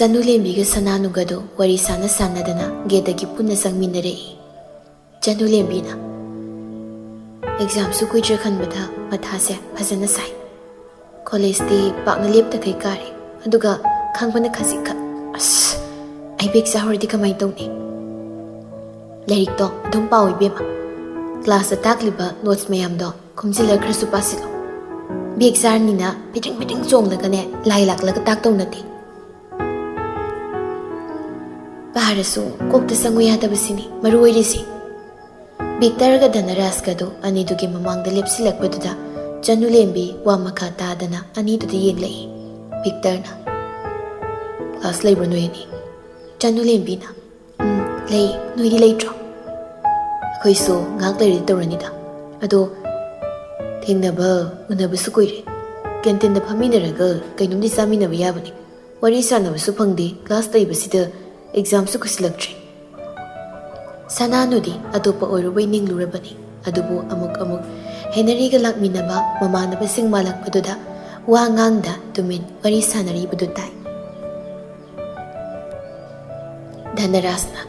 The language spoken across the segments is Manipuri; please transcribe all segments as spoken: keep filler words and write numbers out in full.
ꯆꯅꯨꯂꯦꯝꯕꯤꯒ ꯁꯅꯥꯅꯨꯒꯗꯨ ꯋꯥꯔꯤ ꯁꯥꯟꯅ ꯁꯥꯟꯅꯗꯅ ꯒꯦꯠꯇꯒꯤ ꯄꯨꯟꯅ ꯆꯪꯃꯤꯟꯅꯔꯛꯏ꯫ ꯆꯅꯨꯂꯦꯝꯕꯤꯅ, "ꯑꯦꯛꯖꯥꯝꯁꯨ ꯀꯨꯏꯗ꯭ꯔꯦ ꯈꯟꯕꯗ ꯃꯊꯥꯁꯦ ꯐꯖꯅ ꯁꯥꯏ꯫ ꯀꯣꯂꯦꯖꯇꯤ ꯄꯥꯛꯅ ꯂꯦꯞꯇꯈꯩ ꯀꯥꯔꯦ, ꯑꯗꯨꯒ ꯈꯪꯕꯅ ꯈꯖꯤꯛꯈꯛ꯫ ꯑꯁ, ꯑꯩ ꯕꯦꯛ ꯆꯥꯍꯧꯔꯗꯤ ꯀꯃꯥꯏꯅ ꯇꯧꯅꯤ? ꯂꯥꯏꯔꯤꯛꯇꯣ ꯑꯗꯨꯝ ꯄꯥꯎ ꯏꯕꯦꯝꯃ꯫ ꯀ꯭ꯂꯥꯁꯇ ꯇꯥꯛꯂꯤꯕ ꯅꯣꯠꯁ ꯃꯌꯥꯝꯗꯣ ꯈꯣꯝꯖꯤꯜꯂ ꯈꯔꯁꯨ ꯄꯥꯁꯤꯜꯂꯣ꯫ ꯕꯦꯛ ꯆꯥꯔꯅꯤꯅ ꯄꯤꯗ꯭ꯔꯤꯡ ꯄꯤꯗ꯭ꯔꯤꯡ ꯆꯣꯡꯂꯒꯅꯦ ꯂꯥꯏ ꯂꯥꯛꯂꯒ ꯇꯥꯛꯇꯧ ꯅꯠꯇꯦ꯫" ꯄꯥꯔꯁꯨ ꯀꯣꯛꯇ ꯆꯪꯉꯨ ꯌꯥꯗꯕꯁꯤꯅꯤ ꯃꯔꯨ ꯑꯣꯏꯔꯤꯁꯤ꯫ ꯕꯤꯛꯇꯔꯒ ꯙꯅꯔꯥꯖꯀꯗꯨ ꯑꯅꯤꯗꯨꯒꯤ ꯃꯃꯥꯡꯗ ꯂꯦꯞꯁꯤꯜꯂꯛꯄꯗꯨꯗ ꯆꯅꯨꯂꯦꯝꯕꯤ ꯋꯥ ꯃꯈꯥ ꯇꯥꯗꯅ ꯑꯅꯤꯗꯨꯗ ꯌꯦꯡꯂꯛꯏ꯫ ꯕꯤꯛꯇꯔꯅ, "ꯀ꯭ꯂꯥꯁ ꯂꯩꯕ꯭ꯔꯣ ꯅꯣꯏ ꯑꯅꯤ?" ꯆꯅꯨꯂꯦꯝꯕꯤꯅ, "ꯎꯝ, ꯂꯩ꯫ ꯅꯣꯏꯗꯤ ꯂꯩꯇ꯭ꯔꯣ?" "ꯑꯩꯈꯣꯏꯁꯨ ꯉꯥꯏꯍꯥꯛ ꯂꯩꯔꯗꯤ ꯇꯧꯔꯅꯤꯗ꯫ ꯑꯗꯣ ꯊꯦꯡꯅꯕ ꯎꯅꯕꯁꯨ ꯀꯨꯏꯔꯦ꯫ ꯀꯦꯟꯇꯤꯟꯗ ꯐꯝꯃꯤꯟꯅꯔꯒ ꯀꯩꯅꯣꯝꯗꯤ ꯆꯥꯃꯤꯟꯅꯕ ꯌꯥꯕꯅꯤ꯫ ꯋꯥꯔꯤ ꯁꯥꯟꯅꯕꯁꯨ ꯐꯪꯗꯦ, ꯀ꯭ꯂꯥꯁ ꯂꯩꯕꯁꯤꯗ꯫ ꯑꯦꯛꯖꯥꯝꯁꯨ ꯀꯨꯏꯁꯤꯜꯂꯛꯇ꯭ꯔꯦ꯫" ꯁꯅꯥꯅꯨꯗꯤ ꯑꯇꯣꯞꯄ ꯑꯣꯏꯔꯨꯕꯩ ꯅꯤꯡꯂꯨꯔꯕꯅꯤ꯫ ꯑꯗꯨꯕꯨ ꯑꯃꯨꯛ ꯑꯃꯨꯛ ꯍꯦꯅꯔꯤꯒ ꯂꯥꯛꯃꯤꯟꯅꯕ ꯃꯃꯥꯟꯅꯕꯁꯤꯡ ꯃꯥꯜꯂꯛꯄꯗꯨꯗ ꯋꯥ ꯉꯥꯡꯗ ꯇꯨꯃꯤꯟ ꯋꯥꯔꯤ ꯁꯥꯟꯅꯔꯤꯕꯗꯨ ꯇꯥꯏ꯫ ꯙꯅꯔꯥꯖꯅ,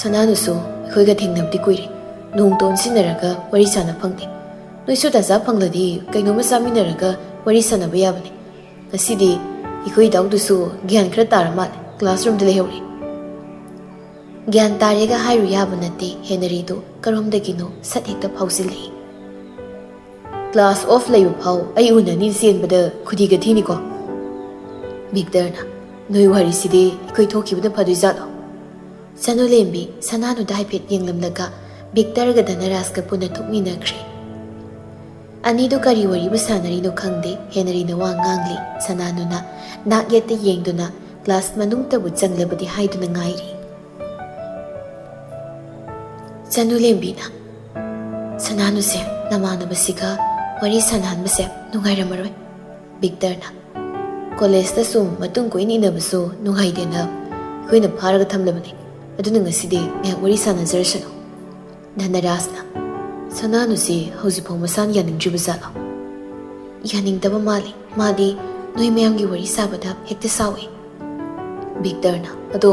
"ꯁꯅꯥꯅꯨꯁꯨ ꯑꯩꯈꯣꯏꯒ ꯊꯦꯡꯅꯕꯗꯤ ꯀꯨꯏꯔꯦ꯫ ꯅꯣꯡꯇ ꯑꯣꯟꯁꯤꯟꯅꯔꯒ ꯋꯥꯔꯤ ꯁꯥꯟꯅ ꯐꯪꯗꯦ꯫ ꯅꯣꯏꯁꯨ ꯇꯥꯟꯖꯥ ꯐꯪꯂꯗꯤ ꯀꯩꯅꯣꯝꯃ ꯆꯥꯃꯤꯟꯅꯔꯒ ꯋꯥꯔꯤ ꯁꯥꯟꯅꯕ ꯌꯥꯕꯅꯤ꯫ ꯉꯁꯤꯗꯤ ꯑꯩꯈꯣꯏ ꯏꯇꯥꯎꯗꯨꯁꯨ ꯒ꯭ꯌꯥꯟ ꯈꯔ ꯇꯥꯔ ꯃꯥꯜꯂꯦ, ꯀ꯭ꯂꯥꯁꯔꯨꯝꯗ ꯂꯩꯍꯧꯔꯦ꯫" ꯒ꯭ꯌꯥꯟ ꯇꯥꯔꯦꯒ ꯍꯥꯏꯔꯨ ꯌꯥꯕ ꯅꯠꯇꯦ, ꯍꯦꯅꯔꯤꯗꯨ ꯀꯔꯣꯝꯗꯒꯤꯅꯣ ꯁꯠ ꯍꯦꯛꯇ ꯐꯥꯎꯖꯤꯜꯂꯛꯏ꯫ "ꯀ꯭ꯂꯥꯁ ꯑꯣꯐ ꯂꯩꯕ ꯐꯥꯎ ꯑꯩ ꯎꯅꯅꯤ ꯆꯦꯟꯕꯗ ꯈꯨꯗꯤꯒ ꯊꯤꯅꯤꯀꯣ꯫" ꯕꯤꯛꯇꯔꯅ, "ꯅꯣꯏ ꯋꯥꯔꯤꯁꯤꯗꯤ ꯑꯩꯈꯣꯏ ꯊꯣꯛꯈꯤꯕꯅ ꯐꯗꯣꯏꯖꯥꯠꯂꯣ?" ꯆꯅꯨꯂꯦꯝꯕꯤ ꯁꯅꯥꯅꯨꯗ ꯍꯥꯏꯐꯦꯠ ꯌꯦꯡꯂꯝꯂꯒ ꯕꯤꯛꯇꯔꯒ ꯙꯅꯔꯥꯖꯀ ꯄꯨꯟꯅ ꯊꯣꯛꯃꯤꯟꯅꯈ꯭ꯔꯦ꯫ ꯑꯅꯤꯗꯨ ꯀꯔꯤ ꯋꯥꯔꯤꯕꯨ ꯁꯥꯟꯅꯔꯤꯅꯣ ꯈꯪꯗꯦ꯫ ꯍꯦꯅꯔꯤꯅ ꯋꯥ ꯉꯥꯡꯂꯤ, ꯁꯅꯥꯅꯨꯅ ꯅꯥꯛ ꯌꯦꯠꯇ ꯌꯦꯡꯗꯨꯅ ꯀ꯭ꯂꯥꯁ ꯃꯅꯨꯡꯗꯕꯨ ꯆꯪꯂꯕꯗꯤ ꯍꯥꯏꯗꯨꯅ ꯉꯥꯏꯔꯤ꯫ ꯆꯅꯨꯂꯦꯝꯕꯤꯅ, "ꯁꯅꯥꯅꯨꯁꯦ ꯅꯃꯥꯟꯅꯕꯁꯤꯒ ꯋꯥꯔꯤ ꯁꯥꯟꯅꯍꯟꯕꯁꯦ ꯅꯨꯡꯉꯥꯏꯔꯝꯃꯔꯣꯏ꯫" ꯕꯤꯛꯇꯔꯅ, "ꯀꯣꯂꯦꯖꯇ ꯁꯨꯝ ꯃꯇꯨꯡ ꯀꯣꯏꯅ ꯏꯟꯅꯕꯁꯨ ꯅꯨꯡꯉꯥꯏꯇꯦꯅ ꯑꯩꯈꯣꯏꯅ ꯐꯥꯔꯒ ꯊꯝꯂꯕꯅꯤ꯫ ꯑꯗꯨꯅ ꯉꯁꯤꯗꯤ ꯉꯥꯏꯍꯥꯛ ꯋꯥꯔꯤ ꯁꯥꯟꯅꯖꯔꯁꯅꯨ꯫" ꯙꯅꯔꯥꯖꯅ, "ꯁꯅꯥꯅꯨꯁꯤ ꯍꯧꯖꯤꯛꯐꯥꯎ ꯃꯁꯥꯅ ꯌꯥꯅꯤꯡꯗ꯭ꯔꯤꯕ ꯖꯥꯠꯂꯣ?" "ꯌꯥꯅꯤꯡꯗꯕ ꯃꯥꯜꯂꯤ꯫ ꯃꯥꯗꯤ ꯅꯣꯏ ꯃꯌꯥꯝꯒꯤ ꯋꯥꯔꯤ ꯁꯥꯕꯗ ꯍꯦꯛꯇ ꯁꯥꯎꯏ꯫" ꯚꯤꯛꯇꯔꯅ, "ꯑꯗꯣ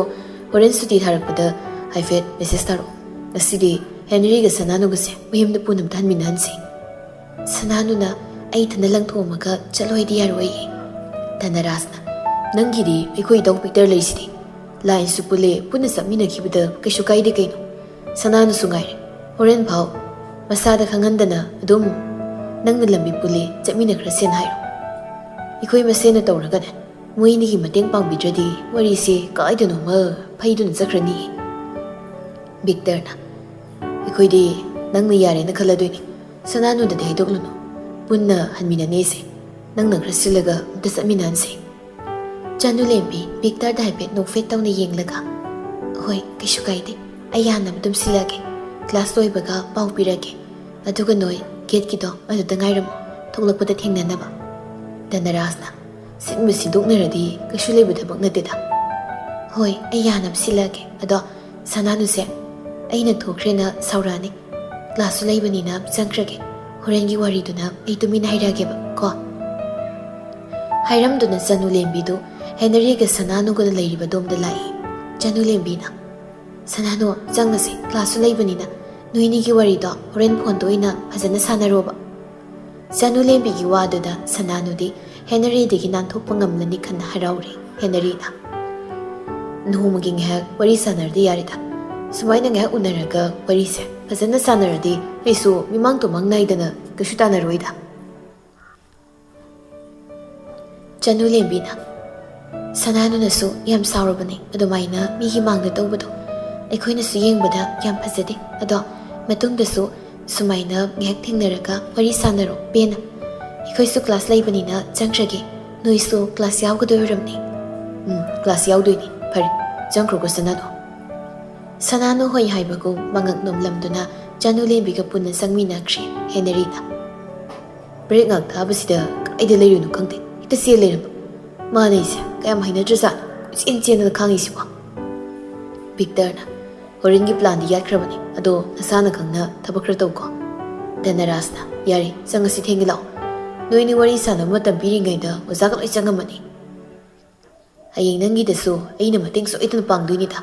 ꯍꯣꯔꯦꯟ ꯁꯨꯇꯤ ꯊꯥꯔꯛꯄꯗ ꯍꯥꯏꯐꯦꯠ ꯃꯦꯁꯦꯖ ꯊꯥꯔꯛꯑꯣ꯫ ꯉꯁꯤꯗꯤ ꯍꯦꯅꯔꯤꯒ ꯁꯅꯥꯅꯨꯒꯁꯦ ꯃꯌꯨꯝꯗ ꯄꯨꯟꯅ ꯑꯝꯇ ꯍꯟꯃꯤꯟꯅꯍꯟꯁꯦ꯫ ꯁꯅꯥꯅꯨꯅ ꯑꯩ ꯏꯊꯟꯗ ꯂꯪꯊꯣꯛꯑꯝꯃꯒ ꯆꯠꯂꯣ ꯍꯥꯏꯗꯤ ꯌꯥꯔꯣꯏꯌꯦ꯫" ꯙꯅꯔꯥꯖꯅ, "ꯅꯪꯒꯤꯗꯤ ꯑꯩꯈꯣꯏ ꯏꯇꯥꯎ ꯚꯤꯛꯇꯔ ꯂꯩꯁꯤꯗꯤ꯫ ꯂꯥꯏꯟꯁꯨ ꯄꯨꯜꯂꯦ, ꯄꯨꯟꯅ ꯆꯠꯃꯤꯟꯅꯈꯤꯕꯗ ꯀꯩꯁꯨ ꯀꯥꯏꯗꯦ ꯀꯩꯅꯣ꯫ ꯁꯅꯥꯅꯨꯁꯨ ꯉꯥꯏꯔꯦ꯫ ꯍꯣꯔꯦꯟ ꯐꯥꯎ ꯃꯁꯥꯗ ꯈꯪꯍꯟꯗꯅ ꯑꯗꯨꯝ ꯅꯪꯅ ꯂꯝꯕꯤ ꯄꯨꯜꯂꯦ, ꯆꯠꯃꯤꯟꯅꯈ꯭ꯔꯁꯦꯅ ꯍꯥꯏꯔꯣ꯫ ꯑꯩꯈꯣꯏ ꯃꯁꯦꯟꯅ ꯇꯧꯔꯒꯅꯦ, ꯃꯣꯏ ꯑꯅꯤꯒꯤ ꯃꯇꯦꯡ ꯄꯥꯡꯕꯤꯗ꯭ꯔꯗꯤ ꯋꯥꯔꯤꯁꯦ ꯀꯥꯏꯗꯅꯣꯃ ꯐꯩꯗꯨꯅ ꯆꯠꯈ꯭ꯔꯅꯤ꯫" ꯚꯤꯛꯇꯔꯅ, "ꯑꯩꯈꯣꯏꯗꯤ ꯅꯪꯅ ꯌꯥꯔꯦꯅ ꯈꯜꯂꯗꯣꯏꯅꯤ꯫ ꯁꯅꯥꯅꯨꯗꯗꯤ ꯍꯥꯏꯗꯣꯛꯂꯨꯅꯨ꯫ ꯄꯨꯟꯅ ꯍꯟꯃꯤꯟꯅꯅꯤꯁꯦ꯫ ꯅꯪꯅ ꯈꯔ ꯁꯤꯜꯂꯒ ꯑꯝꯇ ꯆꯠꯃꯤꯟꯅꯍꯟꯁꯦ꯫" ꯆꯅꯨꯂꯦꯝꯕꯤ ꯚꯤꯛꯇꯔꯗ ꯍꯥꯏꯐꯦꯠ ꯅꯣꯛꯐꯦꯠ ꯇꯧꯅ ꯌꯦꯡꯂꯒ, "ꯍꯣꯏ, ꯀꯩꯁꯨ ꯀꯥꯏꯗꯦ꯫ ꯑꯩ ꯌꯥꯅꯕ ꯑꯗꯨꯝ ꯁꯤꯜꯂꯛꯑꯒꯦ꯫ ꯀ꯭ꯂꯥꯁ ꯂꯣꯏꯕꯒ ꯄꯥꯎ ꯄꯤꯔꯒꯦ꯫ ꯑꯗꯨꯒ ꯅꯣꯏ ꯒꯦꯠꯀꯤꯗꯣ ꯑꯗꯨꯗ ꯉꯥꯏꯔꯝꯃꯣ, ꯊꯣꯛꯂꯛꯄꯗ ꯊꯦꯡꯅꯅꯕ꯫" ꯙꯅꯔꯥꯖꯅ, "ꯁꯤꯟꯕ ꯁꯤꯟꯗꯣꯛꯅꯔꯗꯤ ꯀꯩꯁꯨ ꯂꯩꯕ ꯊꯕꯛ ꯅꯠꯇꯦꯗ꯫ ꯍꯣꯏ, ꯑꯩ ꯌꯥꯅꯕ ꯁꯤꯜꯂꯛꯑꯒꯦ꯫ ꯑꯗꯣ ꯁꯅꯥꯅꯨꯁꯦ, ꯑꯩꯅ ꯊꯣꯛꯈ꯭ꯔꯦꯅ ꯁꯥꯎꯔꯛꯑꯅꯤ꯫ ꯀ꯭ꯂꯥꯁꯁꯨ ꯂꯩꯕꯅꯤꯅ ꯆꯪꯈ꯭ꯔꯒꯦ꯫ ꯍꯣꯔꯦꯟꯒꯤ ꯋꯥꯔꯤꯗꯨꯅ ꯑꯩ ꯇꯨꯃꯤꯟꯅ ꯍꯥꯏꯔꯛꯑꯒꯦꯕ ꯀꯣ꯫" ꯍꯥꯏꯔꯝꯗꯨꯅ ꯆꯅꯨꯂꯦꯝꯕꯤꯗꯨ ꯍꯦꯅꯔꯤꯒ ꯁꯅꯥꯅꯨꯒꯅ ꯂꯩꯔꯤꯕ ꯗꯣꯝꯗ ꯂꯥꯛꯏ꯫ ꯆꯅꯨꯂꯦꯝꯕꯤꯅ, "ꯁꯅꯥꯅꯨ, ꯆꯪꯉꯁꯤ, ꯀ꯭ꯂꯥꯁꯁꯨ ꯂꯩꯕꯅꯤꯅ꯫ ꯅꯣꯏꯅꯤꯒꯤ ꯋꯥꯔꯤꯗꯣ ꯍꯣꯔꯦꯟ ꯐꯣꯟꯗ ꯑꯣꯏꯅ ꯐꯖꯅ ꯁꯥꯟꯅꯔꯣꯕ꯫" ꯆꯅꯨꯂꯦꯝꯕꯤꯒꯤ ꯋꯥꯗꯨꯗ ꯁꯅꯥꯅꯨꯗꯤ ꯍꯦꯅꯔꯤꯗꯒꯤ ꯅꯥꯟꯊꯣꯛꯄ ꯉꯝꯂꯅꯤ ꯈꯟꯅ ꯍꯔꯥꯎꯔꯦ꯫ ꯍꯦꯅꯔꯤꯅ, "ꯅꯣꯡꯃꯒꯤ ꯉꯥꯏꯍꯥꯛ ꯋꯥꯔꯤ ꯁꯥꯟꯅꯔꯗꯤ ꯌꯥꯔꯦꯗ꯫ ꯁꯨꯃꯥꯏꯅ ꯉꯥꯏꯍꯥꯛ ꯎꯅꯔꯒ ꯋꯥꯔꯤꯁꯦ ꯐꯖꯅ ꯁꯥꯟꯅꯔꯗꯤ ꯑꯩꯁꯨ ꯃꯤꯃꯥꯡ ꯇꯨꯃꯥꯡ ꯅꯥꯏꯗꯅ ꯀꯩꯁꯨ ꯇꯥꯟꯅꯔꯣꯏꯗ꯫" ꯆꯅꯨꯂꯦꯝꯕꯤꯅ, "ꯁꯅꯥꯅꯨꯅꯁꯨ ꯌꯥꯝ ꯁꯥꯎꯔꯕꯅꯦ ꯑꯗꯨꯃꯥꯏꯅ ꯃꯤꯒꯤ ꯃꯥꯡꯗ ꯇꯧꯕꯗꯣ꯫ ꯑꯩꯈꯣꯏꯅꯁꯨ ꯌꯦꯡꯕꯗ ꯌꯥꯝ ꯐꯖꯗꯦ꯫ ꯑꯗꯣ ꯃꯇꯨꯡꯗꯁꯨ ꯁꯨꯃꯥꯏꯅ ꯉꯥꯏꯍꯥꯛ ꯊꯦꯡꯅꯔꯒ ꯋꯥꯔꯤ ꯁꯥꯟꯅꯔꯣ ꯄꯦꯟꯅ꯫ ꯑꯩꯈꯣꯏꯁꯨ ꯀ꯭ꯂꯥꯁ ꯂꯩꯕꯅꯤꯅ ꯆꯪꯈ꯭ꯔꯒꯦ꯫ ꯅꯣꯏꯁꯨ ꯀ꯭ꯂꯥꯁ ꯌꯥꯎꯒꯗꯣꯏ ꯑꯣꯏꯔꯝꯅꯤ꯫" "ꯎꯝ, ꯀ꯭ꯂꯥꯁ ꯌꯥꯎꯗꯣꯏꯅꯤ꯫ ꯐꯔꯦ, ꯆꯪꯈ꯭ꯔꯣꯀꯣ ꯁꯅꯥꯅꯨ꯫" ꯁꯅꯥꯅꯨ ꯍꯣꯏ ꯍꯥꯏꯕꯒꯨꯝ ꯃꯉꯛ ꯅꯣꯝꯂꯝꯗꯨꯅ ꯆꯅꯨꯂꯦꯝꯕꯤꯒ ꯄꯨꯟꯅ ꯆꯪꯃꯤꯟꯅꯈ꯭ꯔꯦ ꯍꯦꯅꯔꯤꯅ꯫ "ꯕ꯭ꯔꯦꯛ ꯉꯥꯛ ꯊꯥꯕꯁꯤꯗ ꯀꯥꯏꯗ ꯂꯩꯔꯨꯅꯣ ꯈꯪꯗꯦ, ꯍꯦꯛꯇ ꯆꯦꯟ ꯂꯩꯔꯝꯕ꯫ ꯃꯥꯅ ꯑꯩꯁꯦ ꯀꯌꯥꯝ ꯍꯩꯅꯗ꯭ꯔꯖꯥꯠꯅꯣ, ꯀꯣꯏꯆꯦꯟ ꯆꯦꯟꯗꯅ ꯈꯥꯡꯉꯤꯁꯤꯕꯣ?" ꯚꯤꯛꯇꯔꯅ, "ꯍꯣꯔꯦꯟꯒꯤ ꯄ꯭ꯂꯥꯟꯗꯤ ꯌꯥꯠꯈ꯭ꯔꯕꯅꯦ, ꯑꯗꯣ ꯅꯁꯥꯅ ꯈꯪꯅ ꯊꯕꯛ ꯈꯔ ꯇꯧꯀꯣ꯫" ꯙꯅꯔꯥꯖꯅ, "ꯌꯥꯔꯦ, ꯆꯪꯉꯁꯤ, ꯊꯦꯡꯉꯦ, ꯂꯥꯛꯑꯣ꯫ ꯅꯣꯏꯅꯤ ꯋꯥꯔꯤ ꯁꯥꯟꯅꯕ ꯃꯇꯝ ꯄꯤꯔꯤꯉꯩꯗ ꯑꯣꯖꯥꯒ ꯂꯣꯏ ꯆꯪꯉꯝꯃꯅꯤ꯫" "ꯍꯌꯦꯡ ꯅꯪꯒꯤꯗꯁꯨ ꯑꯩꯅ ꯃꯇꯦꯡ ꯁꯣꯏꯗꯅ ꯄꯥꯡꯗꯣꯏꯅꯤꯗ꯫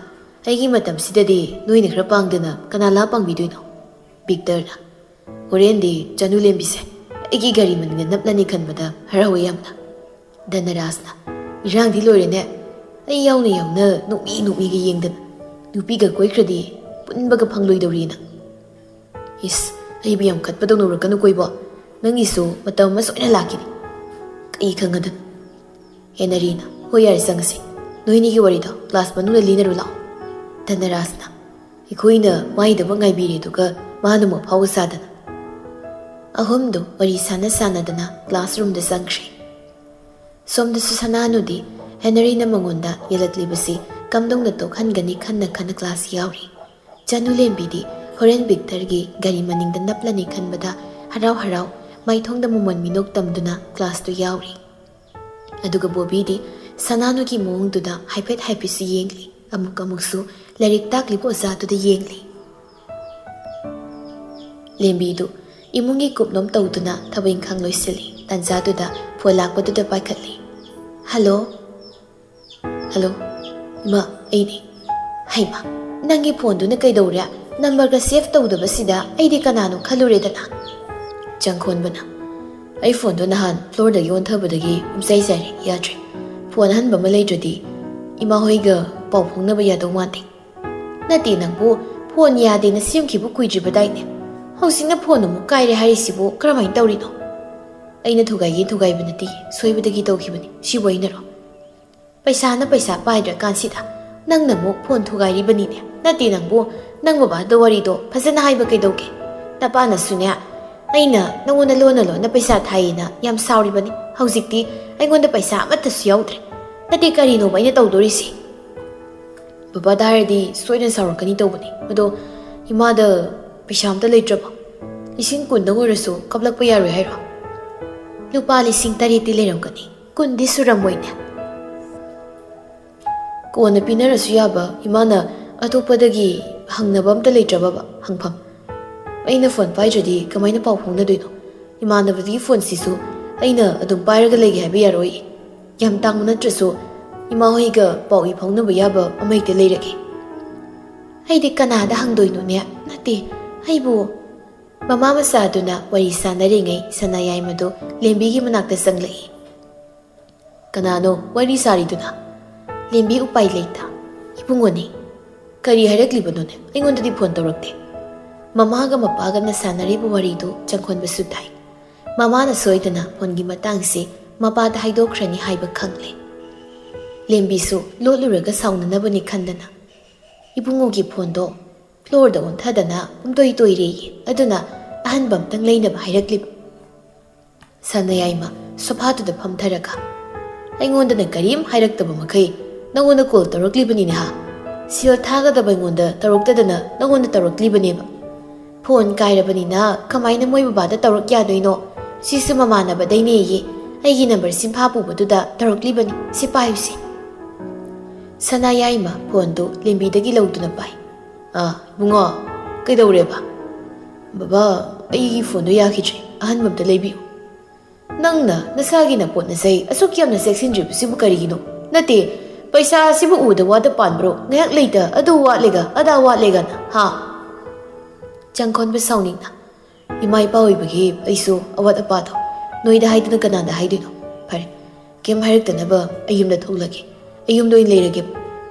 ꯑꯩꯒꯤ ꯃꯇꯝꯁꯤꯗꯗꯤ ꯅꯣꯏꯅ ꯈꯔ ꯄꯥꯡꯗꯅ ꯀꯅꯥ ꯂꯥꯛ ꯄꯥꯡꯕꯤꯗꯣꯏꯅꯣ?" ꯕꯤꯛꯇꯔꯅ꯫ "ꯍꯣꯔꯦꯟꯗꯤ ꯆꯅꯨ ꯂꯦꯝꯕꯤꯁꯦ ꯑꯩꯒꯤ ꯒꯥꯔꯤ ꯃꯅꯤꯡꯗ ꯅꯞꯂꯅꯤ ꯈꯟꯕꯗ ꯍꯔꯥꯎꯋꯦ ꯌꯥꯝꯅ꯫" ꯙꯅꯔꯥꯖꯅ꯫ "ꯏꯔꯥꯡꯗꯤ ꯂꯣꯏꯔꯦꯅꯦ꯫ ꯑꯩ ꯌꯥꯎꯅ ꯌꯥꯎꯅ ꯅꯣꯛꯃꯤ ꯅꯣꯛꯃꯤꯒ ꯌꯦꯡꯗꯅ꯫ ꯅꯨꯄꯤꯒ ꯀꯣꯏꯈ꯭ꯔꯗꯤ ꯄꯨꯟꯕꯒ ꯐꯪꯂꯣꯏꯗꯧꯔꯤꯅ꯫" "ꯏꯁ, ꯑꯩꯕꯨ ꯌꯥꯝ ꯈꯠꯄꯗꯧꯅ ꯎꯔꯛꯀꯅꯨꯀꯣ ꯏꯕꯣ꯫ ꯅꯪꯒꯤꯁꯨ ꯃꯇꯝ ꯑꯃ ꯁꯣꯏꯅ ꯂꯥꯛꯈꯤꯅꯤ꯫ ꯀꯩ ꯈꯪꯉꯗꯅ?" ꯍꯦꯅꯔꯤꯅ꯫ "ꯍꯣꯏ, ꯌꯥꯔꯦ, ꯆꯪꯉꯁꯤ꯫ ꯅꯣꯏꯅꯤꯒꯤ ꯋꯥꯔꯤꯗꯣ ꯀ꯭ꯂꯥꯁ ꯃꯅꯨꯡꯗ ꯂꯤꯅꯔꯨ ꯂꯥꯛꯑꯣ꯫" ꯙꯅꯔꯥꯖꯅ꯫ ꯑꯩꯈꯣꯏꯅ ꯃꯥꯏꯗꯃꯛ ꯉꯥꯏꯕꯤꯔꯦ, ꯑꯗꯨꯒ ꯃꯥꯅ ꯑꯃꯨꯛ ꯑꯐꯥꯎꯕ ꯁꯥꯗꯅ꯫ ꯑꯍꯨꯝꯗꯣ ꯋꯥꯔꯤ ꯁꯥꯟꯅ ꯁꯥꯟꯅꯗꯅ ꯀ꯭ꯂꯥꯁꯔꯨꯝꯗ ꯆꯪꯈ꯭ꯔꯦ꯫ ꯁꯣꯝꯗꯁꯨ ꯁꯅꯥꯅꯨꯗꯤ ꯍꯦꯅꯔꯤꯅ ꯃꯉꯣꯟꯗ ꯌꯦꯜꯂꯛꯂꯤꯕꯁꯤ ꯀꯝꯗꯧꯅ ꯇꯣꯛꯍꯟꯒꯅꯤ ꯈꯟꯅ ꯈꯟꯅ ꯀ꯭ꯂꯥꯁ ꯌꯥꯎꯔꯤ꯫ ꯆꯅꯨ ꯂꯦꯝꯕꯤꯗꯤ ꯍꯣꯔꯦꯟ ꯕꯤꯛꯇꯔꯒꯤ ꯒꯥꯔꯤ ꯃꯅꯤꯡꯗ ꯅꯞꯂꯅꯤ ꯈꯟꯕꯗ ꯍꯔꯥꯎ ꯍꯔꯥꯎ ꯃꯥꯏꯊꯣꯡꯗ ꯃꯃꯣꯟ ꯃꯤꯅꯣꯛ ꯇꯝꯗꯨꯅ ꯀ꯭ꯂꯥꯁꯇꯨ ꯌꯥꯎꯔꯤ꯫ ꯑꯗꯨꯒ ꯕꯣꯕꯤꯗꯤ ꯁꯅꯥꯅꯨꯒꯤ ꯃꯑꯣꯡꯗꯨꯗ ꯍꯥꯏꯐꯦꯠ ꯍꯥꯏꯐꯦꯠꯁꯨ ꯌꯦꯡꯂꯤ, ꯑꯃꯨꯛ ꯑꯃꯨꯛꯁꯨ ꯂꯥꯏꯔꯤꯛ ꯇꯥꯛꯂꯤꯕ ꯑꯣꯖꯥꯗꯨꯗ ꯌꯦꯡꯂꯤ꯫ ꯂꯦꯝꯕꯤꯗꯨ ꯏꯃꯨꯡꯒꯤ ꯀꯨꯞꯅꯣꯝ ꯇꯧꯗꯨꯅ ꯊꯕꯛ ꯏꯪꯈꯥꯡ ꯂꯣꯏꯁꯤꯜꯂꯤ꯫ ꯇꯥꯟꯖꯥꯗꯨꯗ ꯐꯣꯟ ꯂꯥꯛꯄꯗꯨꯗ ꯄꯥꯏꯈꯠꯂꯤ꯫ "ꯍꯜꯂꯣ?" "ꯍꯜꯂꯣ, ꯏꯃꯥ, ꯑꯩꯅꯦ꯫" "ꯍꯩꯃꯥ, ꯅꯪꯒꯤ ꯐꯣꯟꯗꯨꯅ ꯀꯩꯗꯧꯔꯦ? ꯅꯝꯕꯔꯒ ꯁꯦꯚ ꯇꯧꯗꯕꯁꯤꯗ ꯑꯩꯗꯤ ꯀꯅꯥꯅꯣ ꯈꯜꯂꯨꯔꯦꯗꯅ꯫" ꯆꯪꯈꯣꯟꯕꯅ꯫ "ꯑꯩ ꯐꯣꯟꯗꯣ ꯅꯍꯥꯟ ꯐ꯭ꯂꯣꯔꯗꯒꯤ ꯑꯣꯟꯊꯕꯗꯒꯤ ꯄꯨꯝꯆꯥꯏ ꯆꯥꯏꯔꯦ, ꯌꯥꯗ꯭ꯔꯦ꯫ ꯐꯣꯟ ꯑꯍꯟꯕ ꯑꯃ ꯂꯩꯗ꯭ꯔꯗꯤ ꯏꯃꯥ ꯍꯣꯏꯒ ꯄꯥꯎ ꯐꯥꯎꯅꯕ ꯌꯥꯗꯧ ꯃꯥꯟꯗꯦ꯫" "ꯅꯠꯇꯦ ꯅꯪꯕꯨ, ꯐꯣꯟ ꯌꯥꯗꯦꯅ ꯁꯦꯝꯈꯤꯕ ꯀꯨꯏꯗ꯭ꯔꯤꯕꯗꯥꯏꯅꯦ? ꯍꯧꯖꯤꯛꯅ ꯐꯣꯟ ꯑꯃꯨꯛ ꯀꯥꯏꯔꯦ ꯍꯥꯏꯔꯤꯁꯤꯕꯨ ꯀꯔꯝꯍꯥꯏꯅ ꯇꯧꯔꯤꯅꯣ?" "ꯑꯩꯅ ꯊꯨꯒꯥꯏꯒꯦ ꯊꯨꯒꯥꯏꯕ ꯅꯠꯇꯦ, ꯁꯣꯏꯕꯗꯒꯤ ꯇꯧꯈꯤꯕꯅꯤ꯫ ꯁꯤꯕꯨ ꯑꯩꯅꯔꯣ?" "ꯄꯩꯁꯥꯅ ꯄꯩꯁꯥ ꯄꯥꯏꯗ꯭ꯔꯀꯥꯟꯁꯤꯗ ꯅꯪꯅ ꯑꯃꯨꯛ ꯐꯣꯟ ꯊꯨꯒꯥꯏꯔꯤꯕꯅꯤꯅꯦ꯫ ꯅꯠꯇꯦ ꯅꯪꯕꯨ, ꯅꯪ ꯕꯕꯥꯗ ꯋꯥꯔꯤꯗꯣ ꯐꯖꯅ ꯍꯥꯏꯕ ꯀꯩꯗꯧꯒꯦ? ꯅꯄꯥꯅꯁꯨꯅꯦ, ꯑꯩꯅ ꯅꯪꯉꯣꯟꯗ ꯂꯣꯟꯅ ꯂꯣꯟꯅ ꯄꯩꯁꯥ ꯊꯥꯏꯌꯦꯅ ꯌꯥꯝ ꯁꯥꯎꯔꯤꯕꯅꯤ꯫ ꯍꯧꯖꯤꯛꯇꯤ ꯑꯩꯉꯣꯟꯗ ꯄꯩꯁꯥ ꯑꯃꯠꯇꯁꯨ ꯌꯥꯎꯗ꯭ꯔꯦ꯫ ꯅꯠꯇꯦ, ꯀꯔꯤꯅꯣꯕ ꯑꯩꯅ ꯇꯧꯗꯣꯔꯤꯁꯤ?" "ꯕꯕꯥꯗ ꯍꯥꯏꯔꯗꯤ ꯁꯣꯏꯗꯅ ꯁꯥꯎꯔꯛꯀꯅꯤ ꯇꯧꯕꯅꯤ꯫ ꯑꯗꯣ ꯏꯃꯥꯗ ꯄꯩꯁꯥ ꯑꯝꯇ ꯂꯩꯇ꯭ꯔꯕꯣ? ꯂꯤꯁꯤꯡ ꯀꯨꯟꯗꯪ ꯑꯣꯏꯔꯁꯨ ꯀꯥꯞꯂꯛꯄ ꯌꯥꯔꯣꯏ ꯍꯥꯏꯔꯣ?" "ꯂꯨꯄꯥ ꯂꯤꯁꯤꯡ ꯇꯔꯦꯠꯇꯤ ꯂꯩꯔꯝꯒꯅꯤ, ꯀꯨꯟꯗꯤ ꯁꯨꯔꯝꯃꯣꯏꯅꯦ꯫" "ꯀꯣꯟꯅ ꯄꯤꯅꯔꯁꯨ ꯌꯥꯕ, ꯏꯃꯥꯅ ꯑꯇꯣꯞꯄꯗꯒꯤ ꯍꯪꯅꯕ ꯑꯝꯇ ꯂꯩꯇ꯭ꯔꯕꯕ ꯍꯪꯐꯝ? ꯑꯩꯅ ꯐꯣꯟ ꯄꯥꯏꯗ꯭ꯔꯗꯤ ꯀꯃꯥꯏꯅ ꯄꯥꯎ ꯐꯥꯎꯅꯗꯣꯏꯅꯣ? ꯏꯃꯥꯟꯅꯕꯗꯨꯒꯤ ꯐꯣꯟꯁꯤꯁꯨ ꯑꯩꯅ ꯑꯗꯨꯝ ꯄꯥꯏꯔꯒ ꯂꯩꯒꯦ ꯍꯥꯏꯕ ꯌꯥꯔꯣꯏ꯫ ꯌꯥꯝ ꯇꯥꯡꯕ ꯅꯠꯇ꯭ꯔꯁꯨ ꯏꯃꯥ ꯍꯣꯏꯒ ꯄꯥꯎ ꯏ ꯐꯥꯎꯅꯕ ꯌꯥꯕ ꯑꯃ ꯍꯦꯛꯇ ꯂꯩꯔꯒꯦ꯫ ꯑꯩꯗꯤ ꯀꯅꯥꯗ ꯍꯪꯗꯣꯏꯅꯣꯅꯦ? ꯅꯠꯇꯦ, ꯑꯩꯕꯨ꯫ ꯃꯃꯥ ꯃꯆꯥꯗꯨꯅ ꯋꯥꯔꯤ ꯁꯥꯟꯅꯔꯤꯉꯩ ꯁꯅꯥꯌꯥꯏꯃꯗꯨ ꯂꯦꯝꯕꯤꯒꯤ ꯃꯅꯥꯛꯇ ꯆꯪꯂꯛꯏ꯫ "ꯀꯅꯥꯅꯣ ꯋꯥꯔꯤ ꯁꯥꯔꯤꯗꯨꯅ?" ꯂꯦꯝꯕꯤ ꯎꯄꯥꯏ ꯂꯩꯇ, "ꯏꯕꯨꯡꯉꯣꯅꯦ꯫" "ꯀꯔꯤ ꯍꯥꯏꯔꯛꯂꯤꯕꯅꯣꯅꯦ? ꯑꯩꯉꯣꯟꯗꯗꯤ ꯐꯣꯟ ꯇꯧꯔꯛꯇꯦ꯫" ꯃꯃꯥꯒ ꯃꯄꯥꯒꯅ ꯁꯥꯟꯅꯔꯤꯕ ꯋꯥꯔꯤꯗꯨ ꯆꯪꯈꯣꯟꯕꯁꯨ ꯇꯥꯏ꯫ ꯃꯃꯥꯅ ꯁꯣꯏꯗꯅ ꯐꯣꯟꯒꯤ ꯃꯇꯥꯡꯁꯤ ꯃꯄꯥꯗ ꯍꯥꯏꯗꯣꯛꯈ꯭ꯔꯅꯤ ꯍꯥꯏꯕ ꯈꯪꯂꯦ꯫ ꯂꯦꯝꯕꯤꯁꯨ ꯂꯣꯠꯂꯨꯔꯒ ꯁꯥꯎꯅꯅꯕꯅꯤ ꯈꯟꯗꯅ, "ꯏꯕꯨꯡꯉꯣꯒꯤ ꯐꯣꯟꯗꯣ ꯐ꯭ꯂꯣꯔꯗ ꯑꯣꯟꯊꯗꯅ ꯄꯨꯝꯇꯣꯏ ꯇꯣꯏꯔꯦꯌꯦ, ꯑꯗꯨꯅ ꯑꯍꯟꯕ ꯑꯝꯇꯪ ꯂꯩꯅꯕ ꯍꯥꯏꯔꯛꯂꯤꯕ꯫" ꯁꯅꯥꯌꯥꯏꯃ ꯁꯣꯐꯥꯗꯨꯗ ꯐꯝꯊꯔꯒ, "ꯑꯩꯉꯣꯟꯗꯅ ꯀꯔꯤꯝ ꯍꯥꯏꯔꯛꯇꯕ ꯃꯈꯩ ꯅꯉꯣꯟꯗ ꯀꯣꯜ ꯇꯧꯔꯛꯂꯤꯕꯅꯤꯅꯦ ꯍꯥ? ꯁꯦꯜ ꯊꯥꯒꯗꯕ ꯑꯩꯉꯣꯟꯗ ꯇꯧꯔꯛꯇꯗꯅ ꯅꯉꯣꯟꯗ ꯇꯧꯔꯛꯂꯤꯕꯅꯦꯕ꯫ ꯐꯣꯟ ꯀꯥꯏꯔꯕꯅꯤꯅ ꯀꯃꯥꯏꯅ ꯃꯣꯏ ꯕꯕꯥꯗ ꯇꯧꯔꯛ ꯌꯥꯗꯣꯏꯅꯣ? ꯁꯤꯁꯨ ꯃꯃꯥꯟꯅꯕꯗꯩꯅꯦꯌꯦ꯫ ꯑꯩꯒꯤ ꯅꯝꯕꯔ ꯁꯤꯟꯐꯥ ꯄꯨꯕꯗꯨꯗ ꯇꯧꯔꯛꯂꯤꯕꯅꯤ꯫ ꯁꯤ ꯄꯥꯏꯌꯨꯁꯦ꯫" ꯁꯅꯥꯌꯥꯏꯃ ꯐꯣꯟꯗꯨ ꯂꯦꯝꯕꯤꯗꯒꯤ ꯂꯧꯗꯨꯅ ꯄꯥꯏ꯫ "ꯑꯥ, ꯏꯕꯨꯡꯉꯣ, ꯀꯩꯗꯧꯔꯦꯕ?" "ꯕꯕꯥ, ꯑꯩꯒꯤ ꯐꯣꯟꯗꯣ ꯌꯥꯈꯤꯗ꯭ꯔꯦ, ꯑꯍꯟꯕ ꯑꯝꯇ ꯂꯩꯕꯤꯌꯨ꯫" "ꯅꯪꯅ ꯅꯁꯥꯒꯤ ꯅꯄꯣꯠ ꯅꯁꯩ ꯑꯁꯨꯛ ꯌꯥꯝꯅ ꯆꯦꯛꯁꯤꯟꯗ꯭ꯔꯤꯕꯁꯤꯕꯨ ꯀꯔꯤꯒꯤꯅꯣ? ꯅꯠꯇꯦ, ꯄꯩꯁꯥ ꯑꯁꯤꯕꯨ ꯎꯗ ꯋꯥꯗ ꯄꯥꯟꯕ꯭ꯔꯣ? ꯉꯥꯏꯍꯥꯛ ꯂꯩꯇ ꯑꯗꯨ ꯋꯥꯠꯂꯦꯒ, ꯑꯗꯥ ꯋꯥꯠꯂꯦꯒꯅ, ꯍꯥ?" ꯆꯪꯈꯣꯟꯕ ꯁꯥꯎꯅꯤꯡꯅ, "ꯏꯃꯥ ꯏꯄꯥ ꯑꯣꯏꯕꯒꯤ ꯑꯩꯁꯨ ꯑꯋꯥꯠ ꯑꯄꯥꯗꯣ ꯅꯣꯏꯗ ꯍꯥꯏꯗꯅ ꯀꯅꯥꯗ ꯍꯥꯏꯗꯣꯏꯅꯣ? ꯐꯔꯦ, ꯀꯩꯝ ꯍꯥꯏꯔꯛꯇꯅꯕ ꯑꯩ ꯌꯨꯝꯗ ꯊꯣꯛꯂꯒꯦ꯫ ꯑꯩ ꯌꯨꯝꯗ ꯑꯣꯏꯅ ꯂꯩꯔꯒꯦ꯫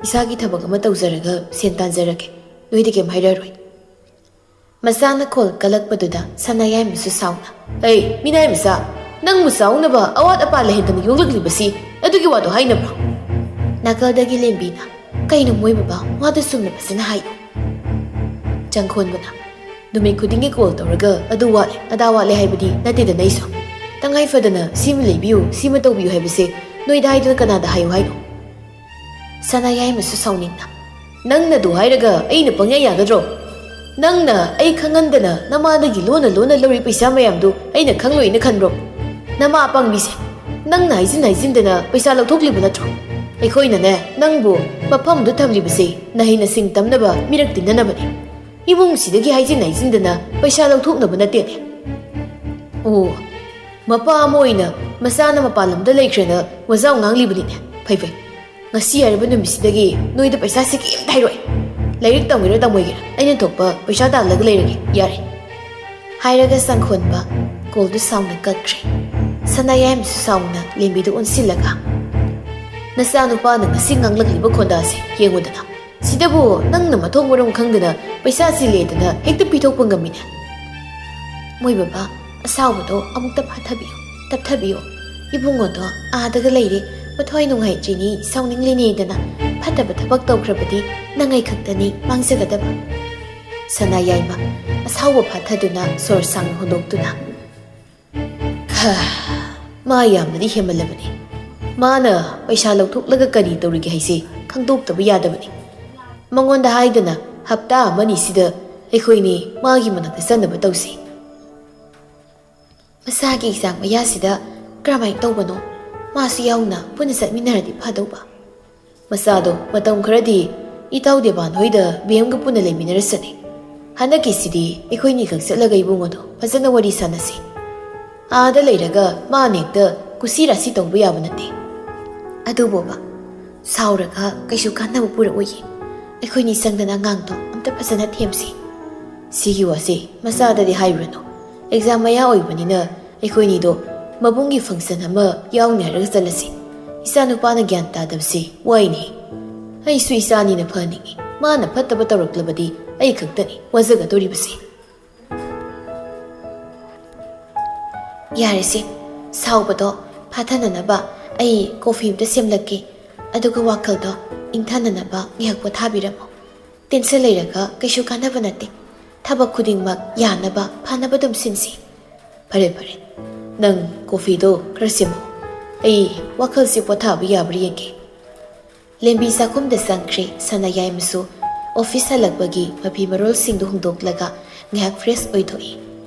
ꯏꯁꯥꯒꯤ ꯊꯕꯛ ꯑꯃ ꯇꯧꯖꯔꯒ ꯁꯦꯟ ꯇꯥꯟꯖꯔꯒꯦ꯫ ꯅꯣꯏꯗ ꯀꯩꯝ ꯍꯥꯏꯔꯛꯑꯔꯣꯏ꯫" ꯃꯆꯥꯅ ꯀꯣꯜ ꯀꯜꯂꯛꯄꯗꯨꯗ ꯁꯅꯥꯌꯥꯏꯃꯁꯨ ꯁꯥꯎꯅ, "ꯑꯩ, ꯃꯤꯅꯥꯏ ꯃꯆꯥ, ꯅꯪꯕꯨ ꯆꯥꯎꯅꯕ ꯑꯋꯥꯠ ꯑꯄꯥ ꯂꯩꯍꯟꯗꯅ ꯌꯣꯛꯂꯛꯂꯤꯕꯁꯤ ꯑꯗꯨꯒꯤ ꯋꯥꯗꯣ ꯍꯥꯏꯅꯕ꯭ꯔꯣ?" ꯅꯥꯀꯜꯗꯒꯤ ꯂꯦꯝꯕꯤꯅ, "ꯀꯩꯅꯣ ꯃꯣꯏ ꯕꯕꯥ, ꯋꯥꯗꯨ ꯆꯨꯝꯅ ꯐꯖꯅ ꯍꯥꯏꯌꯨ꯫" ꯆꯪꯈꯣꯟꯕꯅ, "ꯅꯨꯃꯤꯠ ꯈꯨꯗꯤꯡꯒꯤ ꯀꯣꯜ ꯇꯧꯔꯒ ꯑꯗꯨ ꯋꯥꯠꯂꯦ, ꯑꯗꯥ ꯋꯥꯠꯂꯦ ꯍꯥꯏꯕꯗꯤ ꯅꯠꯇꯦꯗꯅ ꯑꯩꯁꯨ꯫ ꯇꯉꯥꯏ ꯐꯗꯅ ꯁꯤꯃ ꯂꯩꯕꯤꯌꯨ, ꯁꯤꯃ ꯇꯧꯕꯤꯌꯨ ꯍꯥꯏꯕꯁꯦ ꯅꯣꯏꯗ ꯍꯥꯏꯗꯨꯅ ꯀꯅꯥꯗ ꯍꯥꯏꯌꯨ ꯍꯥꯏꯅꯣ?" ꯁꯅꯥꯌꯥꯏꯃꯁꯨ ꯁꯥꯎꯅꯤꯡꯅ, "ꯅꯪꯅ ꯑꯗꯨ ꯍꯥꯏꯔꯒ ꯑꯩꯅ ꯄꯪꯌꯥ ꯌꯥꯒꯗ꯭ꯔꯣ? ꯅꯪꯅ ꯑꯩ ꯈꯪꯍꯟꯗꯅ ꯅꯃꯥꯗꯒꯤ ꯂꯣꯟꯅ ꯂꯣꯟꯅ ꯂꯧꯔꯤ ꯄꯩꯁꯥ ꯃꯌꯥꯝꯗꯨ ꯑꯩꯅ ꯈꯪꯂꯣꯏꯅ ꯈꯟꯕ꯭ꯔꯣ? ꯅꯃꯥ ꯑꯄꯪꯕꯤꯁꯦ, ꯅꯪꯅ ꯍꯥꯏꯖꯤꯟ ꯍꯥꯏꯖꯤꯟꯗꯅ ꯄꯩꯁꯥ ꯂꯧꯊꯣꯛꯂꯤꯕ ꯅꯠꯇ꯭ꯔꯣ? ꯑꯩꯈꯣꯏꯅ ꯅꯪꯕꯨ ꯃꯐꯝꯗꯨ ꯊꯝꯂꯤꯕꯁꯦ ꯅꯍꯩꯅ ꯁꯤꯡ ꯇꯝꯅꯕ, ꯃꯤꯔꯛ ꯇꯤꯟꯅꯅꯕꯅꯤ꯫ ꯏꯃꯨꯡꯁꯤꯗꯒꯤ ꯍꯥꯏꯖꯤꯟ ꯍꯥꯏꯖꯤꯟꯗꯅ ꯄꯩꯁꯥ ꯂꯧꯊꯣꯛꯅꯕ ꯅꯠꯇꯦꯅꯦ꯫" "ꯑꯣ, ꯃꯄꯥ ꯑꯃ ꯑꯣꯏꯅ ꯃꯆꯥꯅ ꯃꯄꯥꯟ ꯂꯝꯗ ꯂꯩꯈ꯭ꯔꯦꯅ ꯋꯥꯖꯥꯎ ꯉꯥꯡꯂꯤꯕꯅꯤꯅꯦ꯫ ꯐꯩ ꯐꯩ, "ꯉꯁꯤ ꯍꯥꯏꯔꯤꯕ ꯅꯨꯃꯤꯠꯁꯤꯗꯒꯤ ꯅꯣꯏꯗ ꯄꯩꯁꯥꯁꯦ ꯀꯩꯝꯇ ꯍꯥꯏꯔꯣꯏ꯫ ꯂꯥꯏꯔꯤꯛ ꯇꯝꯒꯦꯔꯥ ꯇꯝꯃꯣꯏꯒꯦꯔꯥ, ꯑꯩꯅ ꯊꯣꯛꯄ ꯄꯩꯁꯥ ꯇꯥꯜꯂꯒ ꯂꯩꯔꯒꯦ, ꯌꯥꯔꯦ," ꯍꯥꯏꯔꯒ ꯁꯪꯈꯣꯟꯕ ꯀꯣꯜꯗꯨ ꯁꯥꯎꯅ ꯀꯛꯈ꯭ꯔꯦ꯫ ꯁꯅꯥꯌꯥꯏꯃꯁꯨ ꯁꯥꯎꯅ ꯂꯦꯝꯕꯤꯗꯨ ꯑꯣꯟꯁꯤꯜꯂꯒ, "ꯅꯆꯥꯅꯨꯄꯥꯅ ꯉꯁꯤ ꯉꯥꯡꯂꯛꯂꯤꯕ ꯈꯣꯟꯗꯥꯁꯦ ꯌꯦꯡꯉꯨꯗꯅ꯫ ꯁꯤꯗꯕꯨ ꯅꯪꯅ ꯃꯊꯣꯡ ꯃꯔꯝ ꯈꯪꯗꯅ ꯄꯩꯁꯥ ꯆꯤꯜꯂꯦꯗꯅ ꯍꯦꯛꯇ ꯄꯤꯊꯣꯛꯄ ꯉꯝꯃꯤꯅꯦ꯫ ꯃꯣꯏ ꯕꯕꯥ, ꯑꯁꯥꯎꯕꯗꯣ ꯑꯃꯨꯛꯇ ꯐꯥꯊꯕꯤꯌꯨ, ꯇꯞꯊꯕꯤꯌꯨ꯫ ꯏꯕꯨꯡꯉꯣꯗꯣ ꯑꯥꯗꯒ ꯂꯩꯔꯦ, ꯃꯊ꯭ꯋꯥꯏ ꯅꯨꯡꯉꯥꯏꯇ꯭ꯔꯤꯅꯤ, ꯁꯥꯎꯅꯤꯡꯂꯤꯅꯦꯗꯅ ꯐꯠꯇꯕ ꯊꯕꯛ ꯇꯧꯈ꯭ꯔꯕꯗꯤ ꯅꯪ ꯑꯩ ꯈꯛꯇꯅꯤ ꯃꯥꯡꯖꯒꯗꯕ꯫" ꯁꯅꯥꯌꯥꯏꯃ ꯑꯁꯥꯎꯕ ꯐꯥꯊꯗꯨꯅ ꯁꯣꯔ ꯁꯥꯡꯅ ꯍꯣꯟꯗꯣꯛꯇꯨꯅ, "ꯈꯥ, ꯃꯥ ꯌꯥꯝꯅꯗꯤ ꯍꯦꯟꯃꯜꯂꯕꯅꯤ꯫ ꯃꯥꯅ ꯄꯩꯁꯥ ꯂꯧꯊꯣꯛꯂꯒ ꯀꯔꯤ ꯇꯧꯔꯤꯒꯦ ꯍꯥꯏꯁꯦ ꯈꯪꯗꯣꯛꯇꯕ ꯌꯥꯗꯕꯅꯤ꯫ ꯃꯉꯣꯟꯗ ꯍꯥꯏꯗꯅ ꯍꯞꯇꯥ ꯑꯃꯅꯤꯁꯤꯗ ꯑꯩꯈꯣꯏꯅꯤ ꯃꯥꯒꯤ ꯃꯅꯥꯛꯇ ꯆꯠꯅꯕ ꯇꯧꯁꯤ꯫ ꯃꯁꯥꯒꯤ ꯑꯦꯛꯖꯥꯝ ꯃꯌꯥꯁꯤꯗ ꯀꯔꯝꯍꯥꯏꯅ ꯇꯧꯕꯅꯣ? ꯃꯥꯁꯨ ꯌꯥꯎꯅ ꯄꯨꯟꯅ ꯆꯠꯃꯤꯟꯅꯔꯗꯤ ꯐꯗꯧꯕ꯫ ꯃꯆꯥꯗꯣ ꯃꯇꯝ ꯈꯔꯗꯤ ꯏꯇꯥꯎ ꯗꯦꯕꯥꯟ ꯍꯣꯏꯗ ꯕꯦꯝꯒ ꯄꯨꯟꯅ ꯂꯩꯃꯤꯟꯅꯔꯁꯅꯤ꯫ ꯍꯟꯗꯛꯀꯤꯁꯤꯗꯤ ꯑꯩꯈꯣꯏꯅꯤꯈꯛ ꯆꯠꯂꯒ ꯏꯕꯨꯡꯉꯣꯗꯣ ꯐꯖꯅ ꯋꯥꯔꯤ ꯁꯥꯟꯅꯁꯤ꯫ ꯑꯥꯗ ꯂꯩꯔꯒ ꯃꯥꯅ ꯍꯦꯛꯇ ꯀꯨꯁꯤ ꯔꯥꯁꯤ ꯇꯧꯕ ꯌꯥꯕ ꯅꯠꯇꯦ꯫" "ꯑꯗꯨꯕꯣꯕ, ꯁꯥꯎꯔꯒ ꯀꯩꯁꯨ ꯀꯥꯟꯅꯕ ꯄꯨꯔꯛꯑꯣꯏꯌꯦ꯫ ꯑꯩꯈꯣꯏꯅꯤ ꯆꯪꯗꯅ ꯑꯉꯥꯡꯗꯣ ꯑꯝꯇ ꯐꯖꯅ ꯊꯦꯝꯁꯤ꯫" "ꯁꯤꯒꯤ ꯋꯥꯁꯦ ꯃꯆꯥꯗꯗꯤ ꯍꯥꯏꯔꯨꯔꯅꯨ꯫ ꯑꯦꯛꯖꯥꯝ ꯃꯌꯥ ꯑꯣꯏꯕꯅꯤꯅ ꯑꯩꯈꯣꯏꯅꯤꯗꯣ ꯃꯕꯨꯡꯒꯤ ꯐꯪꯁꯟ ꯑꯃ ꯌꯥꯎꯅꯤ ꯍꯥꯏꯔꯒ ꯆꯠꯂꯁꯤ꯫ ꯏꯆꯥꯅꯨꯄꯥꯅ ꯒ꯭ꯌꯥꯟ ꯇꯥꯗꯕꯁꯤ ꯋꯥꯏꯅꯦ꯫ ꯑꯩꯁꯨ ꯏꯆꯥꯅꯤꯅ ꯐꯍꯟꯅꯤꯡꯉꯤ꯫ ꯃꯥꯅ ꯐꯠꯇꯕ ꯇꯧꯔꯛꯂꯕꯗꯤ ꯑꯩ ꯈꯛꯇꯅꯤ ꯋꯥꯖꯒꯗꯧꯔꯤꯕꯁꯦ꯫" "ꯌꯥꯔꯦꯁꯦ, ꯁꯥꯎꯕꯗꯣ ꯐꯥꯊꯅꯅꯕ ꯑꯩ ꯀꯣꯐꯤ ꯑꯝꯇ ꯁꯦꯝꯂꯛꯀꯦ꯫ ꯑꯗꯨꯒ ꯋꯥꯈꯜꯗꯣ ꯏꯪꯊꯅꯅꯕ ꯉꯥꯏꯍꯥꯛ ꯄꯣꯊꯥꯕꯤꯔꯝꯃꯣ꯫ ꯇꯦꯟꯁꯟ ꯂꯩꯔꯒ ꯀꯩꯁꯨ ꯀꯥꯟꯅꯕ ꯅꯠꯇꯦ꯫ ꯊꯕꯛ ꯈꯨꯗꯤꯡꯃꯛ ꯌꯥꯅꯕ ꯐꯅꯕ ꯑꯗꯨꯝ ꯁꯤꯟꯁꯤ꯫" "ꯐꯔꯦ, ꯐꯔꯦ꯫ ꯅꯪ ꯀꯣꯐꯤꯗꯣ ꯈꯔ ꯁꯦꯝꯃꯣ꯫ ꯑꯩ ꯋꯥꯈꯜꯁꯦ ꯄꯣꯊꯥꯕ ꯌꯥꯕ꯭ꯔꯥ ꯌꯦꯡꯒꯦ꯫" ꯂꯦꯝꯕꯤ ꯆꯥꯛꯈꯨꯝꯗ ꯆꯪꯈ꯭ꯔꯦ꯫ ꯁꯅꯥꯌꯥꯏꯃꯁꯨ ꯑꯣꯐꯤꯁ ꯍꯜꯂꯛꯄꯒꯤ ꯃꯐꯤ ꯃꯔꯣꯜꯁꯤꯡꯗꯨ ꯍꯣꯡꯗꯣꯛꯂꯒ ꯉꯥꯏꯍꯥꯛ ꯐ꯭ꯔꯦꯁ ꯑꯣꯏꯊꯣꯛꯏ꯫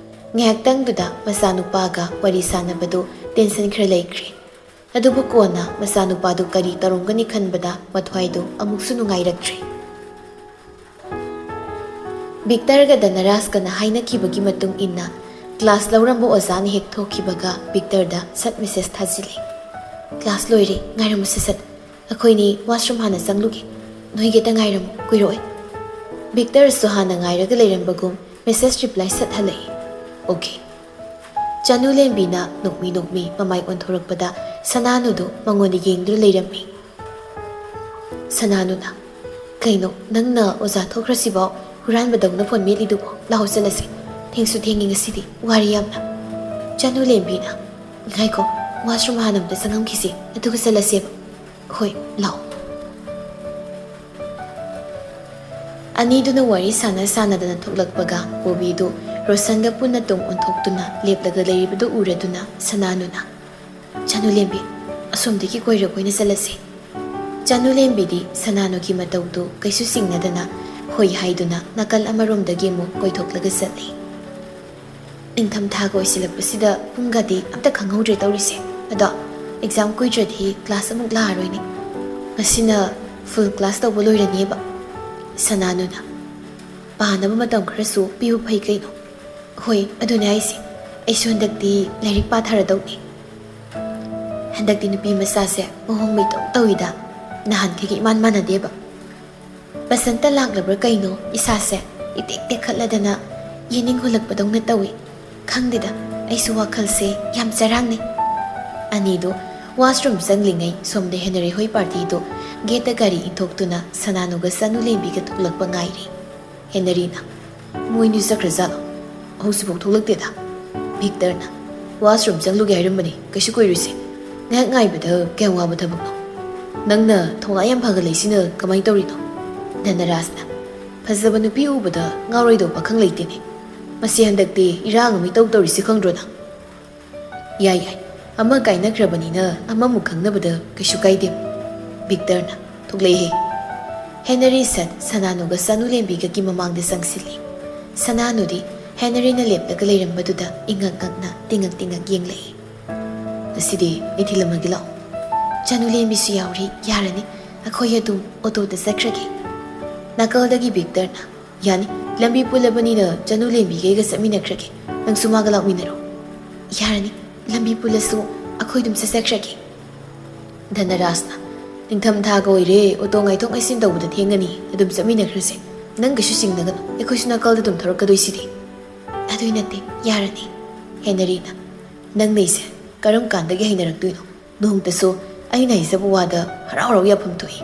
ꯉꯥꯏꯍꯥꯛꯇꯪꯗꯨꯗ ꯃꯆꯥꯅꯨꯄꯥꯒ ꯋꯥꯔꯤ ꯁꯥꯟꯅꯕꯗꯨ ꯇꯦꯟꯁꯟ ꯈꯔ ꯂꯩꯈ꯭ꯔꯦ꯫ ꯑꯗꯨꯕꯨ ꯀꯣꯟꯅ ꯃꯆꯥꯅꯨꯄꯥꯗꯨ ꯀꯔꯤ ꯇꯧꯔꯝꯒꯅꯤ ꯈꯟꯕꯗ ꯃꯊ꯭ꯋꯥꯏꯗꯨ ꯑꯃꯨꯛꯁꯨ ꯅꯨꯡꯉꯥꯏꯔꯛꯇ꯭ꯔꯦ꯫ ꯕꯤꯛꯇꯔꯒ ꯙꯅꯔꯥꯖꯀꯅ ꯍꯥꯏꯅꯈꯤꯕꯒꯤ ꯃꯇꯨꯡ ꯏꯟꯅ ꯀ꯭ꯂꯥꯁ ꯂꯧꯔꯝꯕ ꯑꯣꯖꯥꯅ ꯍꯦꯛ ꯊꯣꯛꯈꯤꯕꯒ ꯕꯤꯛꯇꯔꯗ ꯁꯠ ꯃꯦꯁꯦꯖ ꯊꯥꯖꯤꯜꯂꯤ꯫ "ꯀ꯭ꯂꯥꯁ ꯂꯣꯏꯔꯦ, ꯉꯥꯏꯔꯝꯃꯨ ꯁꯠ ꯁꯠ꯫ ꯑꯩꯈꯣꯏꯅꯤ washroom ꯍꯥꯟꯅ ꯆꯪꯂꯨꯒꯦ꯫ ꯅꯣꯏ gate ꯇ ꯉꯥꯏꯔꯝꯃꯨ, ꯀꯨꯏꯔꯛꯑꯣꯏ꯫ ꯚꯤꯛꯇꯔꯁꯨ ꯍꯥꯟꯅ ꯉꯥꯏꯔꯒ ꯂꯩꯔꯝꯕꯒꯨꯝ message reply ꯁꯠ ꯍꯜꯂꯛꯏ꯫ Okay꯫ ꯆꯅꯨ ꯂꯦꯝꯕꯤꯅ ꯅꯣꯛꯃꯤ ꯅꯣꯛꯃꯤ ꯃꯃꯥꯏ ꯑꯣꯟꯊꯣꯔꯛꯄꯗ ꯁꯅꯥꯅꯨꯗꯨ ꯃꯉꯣꯟꯗ ꯌꯦꯡꯗꯨꯅ ꯂꯩꯔꯝꯃꯤ꯫ ꯁꯅꯥꯅꯨꯅ, "ꯀꯩꯅꯣ, ꯅꯪꯅ ꯑꯣꯖꯥ ꯊꯣꯛꯈ꯭ꯔꯁꯤꯐꯥꯎ ꯍꯨꯔꯥꯟꯕꯗꯧꯅ phone ꯃꯦꯠꯂꯤꯗꯨꯕꯣ? ꯂꯥꯛꯑꯣ ꯆꯠꯂꯁꯤ꯫ ꯊꯦꯡꯁꯨ ꯊꯦꯡꯉꯤ ꯉꯁꯤꯗꯤ, ꯋꯥꯔꯦ ꯌꯥꯝꯅ꯫" ꯆꯅꯨ ꯂꯦꯝꯕꯤꯅ, "ꯉꯥꯏꯈꯣ, washroom ꯍꯥꯟꯅ ꯑꯝꯇ ꯆꯪꯉꯝꯈꯤꯁꯦ, ꯑꯗꯨꯒ ꯆꯠꯂꯁꯦꯕ꯫" "ꯍꯣꯏ, ꯂꯥꯛꯑꯣ꯫" ꯑꯅꯤꯗꯨꯅ ꯋꯥꯔꯤ ꯁꯥꯟꯅ ꯁꯥꯟꯅꯗꯅ ꯊꯣꯛꯂꯛꯄꯒ ꯕꯣꯕꯤꯗꯨ ꯔꯣꯁꯟꯒ ꯄꯨꯟꯅ ꯇꯨꯡ ꯑꯣꯟꯊꯣꯛꯇꯨꯅ ꯂꯦꯞꯂꯒ ꯂꯩꯔꯤꯕꯗꯨ ꯎꯔꯗꯨꯅ ꯁꯅꯥꯅꯨꯅ, "ꯆꯅꯨ ꯂꯦꯝꯕꯤ, ꯑꯁꯣꯝꯗꯒꯤ ꯀꯣꯏꯔ ꯀꯣꯏꯅ ꯆꯠꯂꯁꯤ꯫" ꯆꯅꯨ ꯂꯦꯝꯕꯤꯗꯤ ꯁꯅꯥꯅꯨꯒꯤ ꯃꯇꯧꯗꯨ ꯀꯩꯁꯨ ꯆꯤꯡꯅꯗꯅ ꯍꯣꯏ ꯍꯥꯏꯗꯨꯅ ꯅꯥꯀꯜ ꯑꯃꯔꯣꯝꯗꯒꯤ ꯑꯃꯨꯛ ꯀꯣꯏꯊꯣꯛꯂꯒ ꯆꯠꯂꯤ꯫ ꯅꯤꯡꯊꯝꯊꯥꯒ ꯑꯣꯏꯁꯤꯜꯂꯛꯄꯁꯤꯗ ꯄꯨꯡꯒꯗꯤ ꯑꯝꯇ ꯈꯪꯍꯧꯗ꯭ꯔꯦ ꯇꯧꯔꯤꯁꯦ꯫ ꯑꯗꯣ exam ꯀꯨꯏꯗ꯭ꯔꯗꯤ class ꯑꯃꯨꯛ ꯂꯥꯛꯑꯔꯣꯏꯅꯦ꯫ ꯉꯁꯤꯅ full class ꯇꯧꯕ ꯂꯣꯏꯔꯅꯦꯕ꯫ ꯁꯅꯥꯅꯨꯅ, "ꯄꯥꯅꯕ ꯃꯇꯝ ꯈꯔꯁꯨ ꯄꯤꯕ ꯐꯩ ꯀꯩꯅꯣ?" "ꯍꯣꯏ, ꯑꯗꯨꯅꯦ ꯍꯥꯏꯁꯦ꯫ ꯑꯩꯁꯨ ꯍꯟꯗꯛꯇꯤ ꯂꯥꯏꯔꯤꯛ ꯄꯥꯊꯔꯗꯧꯅꯤ꯫ ꯍꯟꯗꯛꯇꯤ ꯅꯨꯄꯤ ꯃꯆꯥꯁꯦ ꯃꯑꯣꯡ ꯃꯩꯇꯧ ꯇꯧꯏꯗ, ꯅꯍꯥꯟꯈꯩꯒ ꯏꯃꯥꯟ ꯃꯥꯟꯅꯗꯦꯕ꯫ ꯕꯁꯟꯇ ꯂꯥꯛꯂꯕ꯭ꯔꯥ ꯀꯩꯅꯣ, ꯏꯁꯥꯁꯦ ꯏꯇꯦꯛ ꯇꯦꯛꯈꯠꯂꯗꯅ ꯌꯦꯅꯤꯡ ꯍꯨꯜꯂꯛꯄꯗꯧꯅ ꯇꯧꯏ꯫ ꯈꯪꯗꯦꯗ, ꯑꯩꯁꯨ ꯋꯥꯈꯜꯁꯦ ꯌꯥꯝ ꯆꯔꯥꯡꯅꯩ꯫" ꯑꯅꯤꯗꯣ washroom ꯆꯪꯂꯤꯉꯩ ꯁꯣꯝꯗ ꯍꯦꯅꯔꯤ ꯍꯣꯏ party ꯗꯣ gate ꯇ ꯒꯥꯔꯤ ꯏꯟꯊꯣꯛꯇꯨꯅ ꯁꯅꯥꯅꯨꯒ ꯆꯅꯨ ꯂꯦꯝꯕꯤꯒ ꯊꯣꯛꯂꯛꯄ ꯉꯥꯏꯔꯤ꯫ ꯍꯦꯅꯔꯤꯅ, "ꯃꯣꯏꯅꯤ ꯆꯠꯈ꯭ꯔꯖꯥꯠꯂꯣ? ꯍꯧꯖꯤꯛꯐꯥꯎ ꯊꯣꯛꯂꯛꯇꯦꯗ꯫" ꯚꯤꯛꯇꯔꯅ, "Washroom ꯆꯪꯂꯨꯒꯦ ꯍꯥꯏꯔꯝꯕꯅꯤ, ꯀꯩꯁꯨ ꯀꯨꯏꯔꯣꯏꯁꯦ꯫ ꯉꯥꯏꯍꯥꯛ ꯉꯥꯏꯕꯗ ꯀꯌꯥꯝ ꯋꯥꯕ ꯊꯕꯛꯅꯣ? ꯅꯪꯅ ꯊꯧꯅꯥ ꯌꯥꯝ ꯐꯒꯠꯂꯛꯏꯁꯤꯅ ꯀꯃꯥꯏꯅ ꯇꯧꯔꯤꯅꯣ?" ꯙꯅꯔꯥꯖꯅ, "ꯐꯖꯕ ꯅꯨꯄꯤ ꯎꯕꯗ ꯉꯥꯎꯔꯣꯏꯗꯧ ꯄꯥꯈꯪ ꯂꯩꯇꯦꯅꯦ꯫ ꯃꯁꯤ ꯍꯟꯗꯛꯇꯤ ꯏꯔꯥꯡ ꯑꯃ ꯏꯇꯧ ꯇꯧꯔꯤꯁꯦ ꯈꯪꯗ꯭ꯔꯣ ꯅꯪ?" "ꯌꯥꯏ ꯌꯥꯏ, ꯑꯃ ꯀꯥꯏꯅꯈ꯭ꯔꯕꯅꯤꯅ ꯑꯃꯃꯨꯛ ꯈꯪꯅꯕꯗ ꯀꯩꯁꯨ ꯀꯥꯏꯗꯦ꯫" ꯚꯤꯛꯇꯔꯅ, "ꯊꯣꯛꯂꯛꯏꯍꯦ꯫" ꯍꯦꯅꯔꯤ ꯁꯠ ꯁꯅꯥꯅꯨꯒ ꯆꯅꯨ ꯂꯦꯝꯕꯤꯒꯒꯤ ꯃꯃꯥꯡꯗ ꯆꯪꯁꯤꯜꯂꯤ꯫ ꯁꯅꯥꯅꯨꯗꯤ ꯍꯦꯅꯔꯤꯅ ꯂꯦꯞꯂꯒ ꯂꯩꯔꯝꯕꯗꯨꯗ ꯏꯉꯛ ꯉꯛꯅ ꯇꯤꯉꯛ ꯇꯤꯉꯛ ꯌꯦꯡꯂꯛꯏ꯫ "ꯉꯁꯤꯗꯤ ꯑꯩ ꯊꯤꯜꯂꯝꯃꯒꯦ ꯂꯥꯛꯑꯣ꯫" "ꯆꯅꯨ ꯂꯦꯝꯕꯤꯁꯨ ꯌꯥꯎꯔꯤ, ꯌꯥꯔꯅꯤ꯫ ꯑꯩꯈꯣꯏ ꯑꯗꯨꯝ ꯑꯣꯇꯣꯗ ꯆꯠꯈ꯭ꯔꯒꯦ꯫" ꯅꯥꯀꯜꯗꯒꯤ ꯚꯤꯛꯇꯔꯅ, "ꯌꯥꯅꯤ, ꯂꯝꯕꯤ ꯄꯨꯜꯂꯕꯅꯤꯅ ꯆꯅꯨ ꯂꯦꯝꯕꯤꯒ ꯑꯩꯒ ꯆꯠꯃꯤꯟꯅꯈ꯭ꯔꯒꯦ꯫ ꯅꯪꯁꯨ ꯃꯥꯒ ꯂꯥꯛꯃꯤꯟꯅꯔꯣ꯫" "ꯌꯥꯔꯅꯤ, ꯂꯝꯕꯤ ꯄꯨꯜꯂꯁꯨ ꯑꯩꯈꯣꯏ ꯑꯗꯨꯝ ꯆꯠꯆꯈ꯭ꯔꯒꯦ꯫" ꯙꯅꯔꯥꯖꯅ, "ꯅꯤꯡꯊꯝ ꯊꯥꯒ ꯑꯣꯏꯔꯦ, ꯑꯣꯇꯣ ꯉꯥꯏꯊꯣꯛ ꯉꯥꯏꯁꯤꯟ ꯇꯧꯕꯗ ꯊꯦꯡꯉꯅꯤ, ꯑꯗꯨꯝ ꯆꯠꯃꯤꯟꯅꯈ꯭ꯔꯁꯦ꯫ ꯅꯪ ꯀꯩꯁꯨ ꯆꯤꯡꯅꯒꯅꯨ, ꯑꯩꯈꯣꯏꯁꯨ ꯅꯥꯀꯜꯗ ꯑꯗꯨꯝ ꯊꯧꯔꯛꯀꯗꯣꯏꯁꯤꯗꯤ"꯫ "ꯑꯗꯨꯏ ꯅꯠꯇꯦ, ꯌꯥꯔꯅꯤ"꯫ ꯍꯦꯅꯔꯤꯅ, "ꯅꯪꯅ ꯑꯩꯁꯦ ꯀꯔꯝ ꯀꯥꯟꯗꯒꯤ ꯍꯩꯅꯔꯛꯇꯣꯏꯅꯣ? ꯅꯣꯡꯃꯇꯁꯨ ꯑꯩꯅ ꯍꯥꯏꯖꯕ ꯋꯥꯗ ꯍꯔꯥꯎ ꯍꯔꯥꯎ ꯌꯥꯐꯝ ꯊꯣꯛꯏ"꯫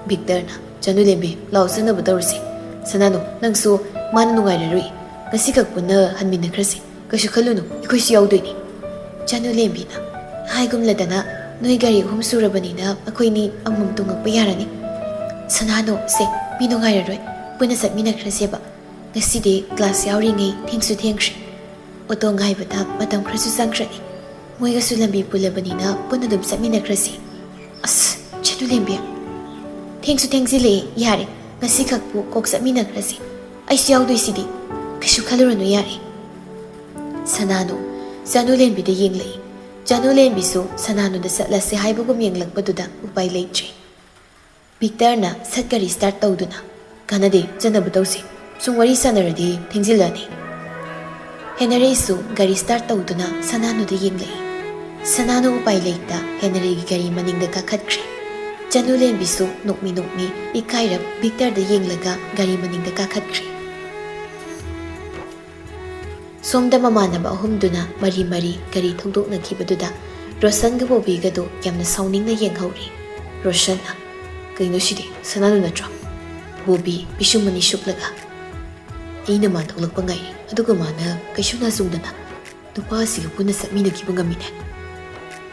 ꯚꯤꯛꯇꯔꯅ, "ꯆꯅꯨꯂꯦꯝꯕꯤ, ꯂꯥꯛꯑꯣ, ꯆꯠꯅꯕ ꯇꯧꯔꯁꯤ꯫ ꯁꯅꯥꯅꯨ, ꯅꯪꯁꯨ ꯃꯥꯅ ꯅꯨꯡꯉꯥꯏꯔꯔꯣꯏ꯫ ꯉꯁꯤꯈꯛ ꯄꯨꯟꯅ ꯍꯟꯃꯤꯟꯅꯈ꯭ꯔꯁꯤ꯫ ꯀꯩꯁꯨ ꯈꯜꯂꯨꯅꯨ, ꯑꯩꯈꯣꯏꯁꯨ ꯌꯥꯎꯗꯣꯏꯅꯤ"꯫ ꯆꯅꯨꯂꯦꯝꯕꯤꯅ, "ꯍꯥꯏꯒꯨꯝꯂꯗꯅ ꯅꯣꯏ ꯒꯥꯔꯤ ꯑꯍꯨꯝ ꯁꯨꯔꯕꯅꯤꯅ ꯑꯩꯈꯣꯏꯅꯤ ꯑꯃꯃꯝ ꯇꯣꯡꯉꯛꯄ ꯌꯥꯔꯅꯤ"꯫ "ꯁꯅꯥꯅꯨ, ꯁꯦ, ꯃꯤ ꯅꯨꯡꯉꯥꯏꯔꯔꯣꯏ, ꯄꯨꯟꯅ ꯆꯠꯃꯤꯟꯅꯈ꯭ꯔꯁꯦꯕ꯫ ꯉꯁꯤꯗꯤ ꯀ꯭ꯂꯥꯁ ꯌꯥꯎꯔꯤꯉꯩ ꯊꯦꯡꯁꯨ ꯊꯦꯡꯈ꯭ꯔꯦ꯫ ꯑꯣꯇꯣ ꯉꯥꯏꯕꯗ ꯃꯇꯝ ꯈꯔꯁꯨ ꯆꯪꯈ꯭ꯔꯅꯤ꯫ ꯃꯣꯏꯒꯁꯨ ꯂꯝꯕꯤ ꯄꯨꯜꯂꯕꯅꯤꯅ ꯄꯨꯟꯅ ꯑꯗꯨꯝ ꯆꯠꯃꯤꯟꯅꯈ꯭ꯔꯁꯤ"꯫ "ꯑꯁ, ꯆꯅꯨꯂꯦꯝꯕꯤ, ꯊꯦꯡꯁꯨ ꯊꯦꯡꯖꯤꯜꯂꯛꯑꯦ, ꯌꯥꯔꯦ, ꯉꯁꯤꯈꯛꯄꯨ ꯀꯣꯛ ꯆꯠꯃꯤꯟꯅꯈ꯭ꯔꯁꯤ꯫ ꯑꯩꯁꯨ ꯌꯥꯎꯗꯣꯏꯁꯤꯗꯤ, ꯀꯩꯁꯨ ꯈꯜꯂꯨꯔꯅꯨ, ꯌꯥꯔꯦ"꯫ ꯁꯅꯥꯅꯨ ꯆꯅꯨꯂꯦꯝꯕꯤꯗ ꯌꯦꯡꯂꯛꯏ꯫ ꯆꯅꯨꯂꯦꯝꯕꯤꯁꯨ ꯁꯅꯥꯅꯨꯗ ꯆꯠꯂꯁꯦ ꯍꯥꯏꯕꯒꯨꯝ ꯌꯦꯡꯂꯛꯄꯗꯨꯗ ꯎꯄꯥꯏ ꯂꯩꯇ꯭ꯔꯦ꯫ ꯚꯤꯛꯇꯔꯅ ꯁꯠ ꯒꯥꯔꯤ ꯁ꯭ꯇꯥꯔꯠ ꯇꯧꯗꯨꯅ, "ꯀꯥꯟꯅꯗꯦ, ꯆꯠꯅꯕ ꯇꯧꯁꯤ꯫ ꯁꯨꯝ ꯋꯥꯔꯤ ꯁꯥꯟꯅꯔꯗꯤ ꯊꯦꯡꯖꯤꯜꯂꯅꯤ"꯫ ꯍꯦꯅꯔꯤꯁꯨ ꯒꯥꯔꯤ ꯁ꯭ꯇꯥꯔꯠ ꯇꯧꯗꯨꯅ ꯁꯅꯥꯅꯨꯗ ꯌꯦꯡꯂꯛꯏ꯫ ꯁꯅꯥꯅꯨ ꯎꯄꯥꯏ ꯂꯩꯇ ꯍꯦꯅꯔꯤꯒꯤ ꯒꯥꯔꯤ ꯃꯅꯤꯡꯗ ꯀꯥꯈꯠꯈ꯭ꯔꯦ꯫ ꯆꯅꯨꯂꯦꯝꯕꯤꯁꯨ ꯅꯣꯛꯃꯤ ꯅꯣꯛꯃꯤ ꯏꯀꯥꯏꯔꯞ ꯚꯤꯛꯇꯔꯗ ꯌꯦꯡꯂꯒ ꯒꯥꯔꯤ ꯃꯅꯤꯡꯗ ꯀꯥꯈꯠꯈ꯭ꯔꯦ꯫ ꯁꯣꯝꯗ ꯃꯃꯥꯟꯅꯕ ꯑꯍꯨꯝꯗꯨꯅ ꯃꯔꯤ ꯃꯔꯤ ꯒꯥꯔꯤ ꯊꯧꯗꯣꯛꯅꯈꯤꯕꯗꯨꯗ ꯔꯣꯁꯟꯒ ꯕꯣꯕꯤꯒꯗꯣ ꯌꯥꯝꯅ ꯁꯥꯎꯅꯤꯡꯅ ꯌꯦꯡꯍꯧꯔꯤ꯫ ꯔꯣꯁꯟꯅ, "ꯀꯩꯅꯣ ꯁꯤꯗꯤ? ꯁꯅꯥꯅꯨ ꯅꯠꯇ꯭ꯔꯣ?" ꯕꯣꯕꯤ ꯄꯤꯁꯨꯝ ꯑꯅꯤ ꯁꯨꯞꯂꯒ, "ꯑꯩꯅ ꯃꯥ ꯊꯣꯛꯂꯛꯄ ꯉꯥꯏꯔꯤ, ꯑꯗꯨꯒ ꯃꯥꯅ ꯀꯩꯁꯨ ꯅꯥꯆꯨꯡꯗꯅ ꯅꯨꯄꯥ ꯑꯁꯤꯒ ꯄꯨꯟꯅ ꯆꯠꯃꯤꯟꯅꯈꯤꯕ ꯉꯝꯃꯤꯅꯦ꯫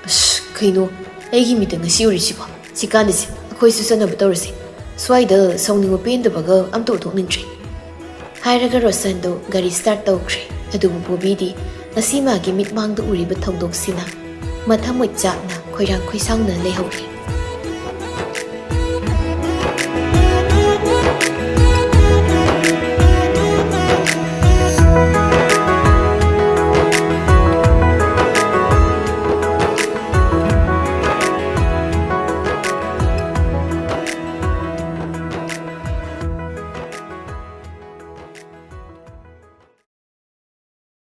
ꯑꯁ, ꯀꯩꯅꯣ ꯑꯩꯒꯤ ꯃꯤꯠꯇ ꯉꯁꯤ ꯎꯔꯤꯁꯤꯕꯣ? ꯁꯤ ꯀꯥꯟꯗꯁꯦ ꯑꯩꯈꯣꯏꯁꯨ ꯆꯠꯅꯕ ꯇꯧꯔꯁꯦ꯫ ꯁ꯭ꯋꯥꯏꯗ ꯁꯥꯎꯅꯤꯡꯕ ꯄꯦꯟꯗꯕꯒ ꯑꯝꯇ ꯎꯊꯣꯛꯅꯤꯡꯗ꯭ꯔꯦ"꯫ ꯍꯥꯏꯔꯒ ꯔꯣꯁꯟꯗꯣ ꯒꯥꯔꯤ ꯁ꯭ꯇꯥꯔꯠ ꯇꯧꯈ꯭ꯔꯦ꯫ ꯑꯗꯨꯕꯨ ꯕꯣꯕꯤꯗꯤ ꯉꯁꯤ ꯃꯥꯒꯤ ꯃꯤꯠꯃꯥꯡꯗ ꯎꯔꯤꯕ ꯊꯧꯗꯣꯛꯁꯤꯅ ꯃꯊꯃꯣꯏ ꯆꯥꯛꯅ ꯈꯣꯏꯔꯥꯡ ꯈꯣꯏꯁꯥꯎꯅ ꯂꯩꯍꯧꯔꯦ꯫